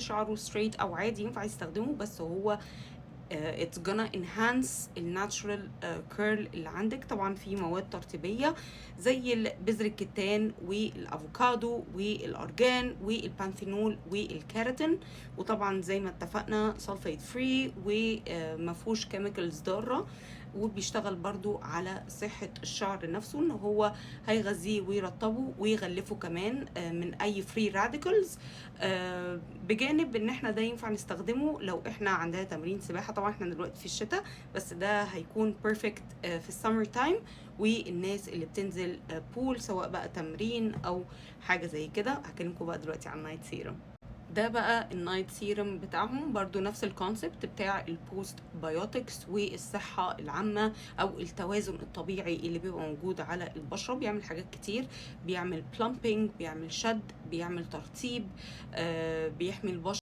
شعره straight او عادي ينفع يستخدمه، بس هو it's gonna enhance ال natural curl اللي عندك. طبعا في مواد ترطيبيه زي بذر الكتان والافوكادو والارجان والبانثينول والكيراتين، وطبعا زي ما اتفقنا sulfate free وما فيهوش chemicals ضاره، وبيشتغل برضو على صحة الشعر نفسه، ان هو هيغذيه ويرطبه ويغلفه كمان من اي free radicals. بجانب ان احنا ده ينفع نستخدمه لو احنا عندنا تمرين سباحة. طبعا احنا دلوقتي في الشتاء، بس ده هيكون perfect في ال summer time والناس اللي بتنزل pool، سواء بقى تمرين او حاجة زي كده. هكلمكم بقى دلوقتي عن ال night serum. ده بقى ال night serum بتاعهم، برضو نفس ال concept بتاع ال postbiotics والصحة العامة او التوازن الطبيعي اللي بيبقى موجود على البشرة. بيعمل حاجات كتير، بيعمل plumping، بيعمل شد، بيعمل ترطيب، بيحمي البشرة.